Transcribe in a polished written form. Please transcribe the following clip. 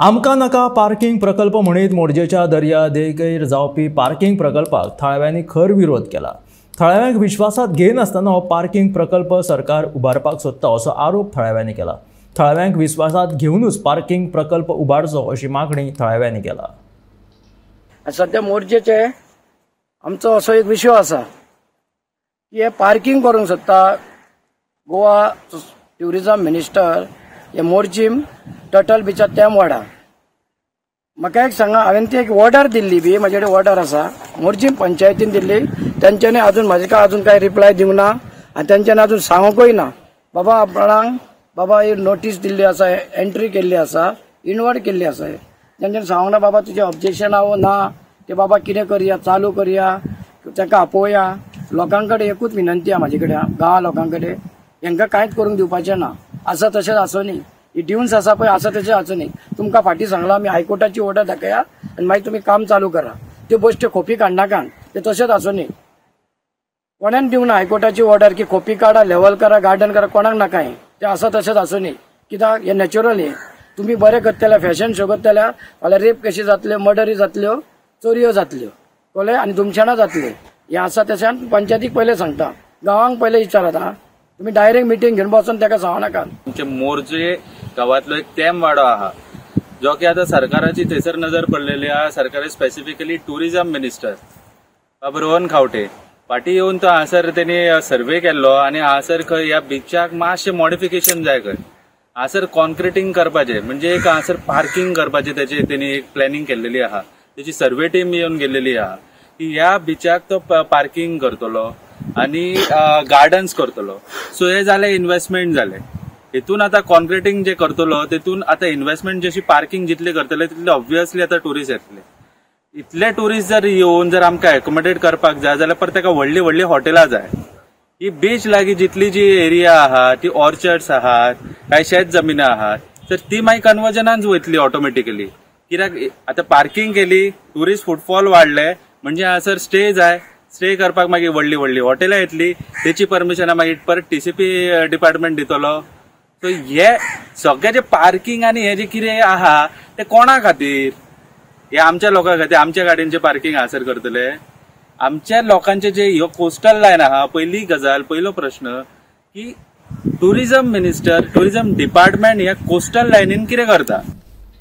आमकां नाका पार्किंग प्रकल्प म्हणीत मोरजेच्या दर्या देगेर जावपी पार्किंग प्रकल्पाक थळाव्यांनी खर विरोध केला. थळाव्यांक विश्वासात घेनासतना हो पार्किंग प्रकल्प सरकार उबारपाक सोदता असो आरोप थळाव्यांनी केला. थळाव्यांक विश्वासात घेवनूच पार्किंग प्रकल्प उबारचो अशी मागणी थळाव्यांनी केला. सध्या मोरजेचे आमचो असो एक विशय आसा की हे पार्किंग करूंक सोदता गोवा ट्युरिजम मिनिस्टर हे मोरजीम टटल बिचा तेम वाडा. म्हाका एक सांगा, हांवें ती एक ऑर्डर दिल्ली बी म्हजे कडेन ऑर्डर आसा मोरजीम पंचायतीन दिल्ली. तेंच्यांनी अजून म्हाजे काय अजून कांय रिप्लाय दिवंक ना आनी तेंच्यांनी अजून सांगूंकय ना बाबा आपणाक बाबा ही नोटीस दिल्ली आसा, एंट्री केल्ली आसा, इनवर्ड केल्ली आसा. तेंच्यांनी सांगूंक ना बाबा तुजें ऑब्जेक्शन आहा ना ते बाबा कितें करया, चालू करया, ताका आपोवया. लोकां कडेन एकूच विनंती आहा म्हाजे कडेन, गांवा लोकां कडेन, हेंकां कांयच करूंक दिवपाचें ना. आसा तशेंच आसूं न्ही, ही ड्युन्स आसा पळय आसा तशेंच आसूं न्ही. तुमकां फाटीं सांगलां आमी हायकोर्टाची ऑर्डर दाखया आनी मागीर तुमी काम चालू करा. त्यो बश्ट्यो खोपी काडनाका, ते तशेंच आसूं न्ही. कोणेन दिवंक ना हायकोर्टाची ऑर्डर की खोपी काडा, लेवल करा, गार्डन करा, कोणाक नाका हें. तें आसा तशेंच आसूं न्ही. कित्याक हें नॅचरल हें तुमी बरें करतले, फॅशन शो करतले फाल्यां रेप कशी जातल्यो, मर्डरी जातल्यो, चोरयो जातल्यो, कळ्ळें, आनी धुमशेणां जातलीं. हें आसा तशें पंचायतीक पयलें सांगता, गांवांक पयलें विचारात. आं, तुमी डायरेक्ट मिटींग घेवन बसून ताका सांगू नाका. आमचे मोरजे गांवांतलो एक तेम वाडो आहा जो की आतां सरकाराची थंयसर नजर पडलेली आहा. सरकार स्पेसिफिकली ट्युरिजम मिनिस्टर बाब रोहन खावटे फाटीं येवन तो हांगासर तेणी सर्वे केल्लो आनी हांगासर खंय ह्या बिचाक मातशें मॉडिफिकेशन जाय खंय, हांगासर कॉन्क्रिटींग करपाचें, म्हणजे एक हांगासर पार्किंग करपाचें तेचे तेणी एक प्लॅनिंग केल्लेली आहा. तेची सर्वे टीम येवन गेल्लेली आहा की ह्या बिचाक तो पार्किंग करतलो आनी गार्डन्स करतलो. सो हे जालें इन्वेस्टमेंट जालें. हेतून आतां कॉन्क्रिटींग जे करतलो तेतून आतां इन्वेस्टमेंट जशी पार्किंग जितले करतले तितले ऑब्वियसली आतां ट्युरिस्ट येतले. इतले ट्युरिस्ट जर येवन जर आमकां एकोमोडेट करपाक जाय जाल्यार परत ताका व्हडली व्हडली हॉटेलां जाय. ही बीच लागीं जितली जी एरिया आहा ती ऑर्चर्ड्स आहात, कांय शेत जमिनां आहात, तर ती मागीर कन्वर्जनान वयतली ऑटोमॅटिकली. कित्याक आतां पार्किंग केली, ट्युरिस्ट फुटफॉल वाडले म्हणजे हांगासर स्टे जाय, स्टे करपाक मागीर व्हडली व्हडली हॉटेलां येतली, तेची परमिशनां मागीर परत टीसीपी डिपार्टमेंट दितलो. सो हे सगळें जे पार्किंग आनी हे जे कितें आहा ते कोणा खातीर, हे आमच्या लोकां खातीर. आमच्या गाडयेंचें पार्किंग हांगासर करतले, आमच्या लोकांचे जे ह्यो कोस्टल लायन आहा. पयली गजाल, पयलो प्रश्न की टुरिजम मिनिस्टर, टुरिजम डिपार्टमेंट ह्या कोस्टल लायनीन कितें करता.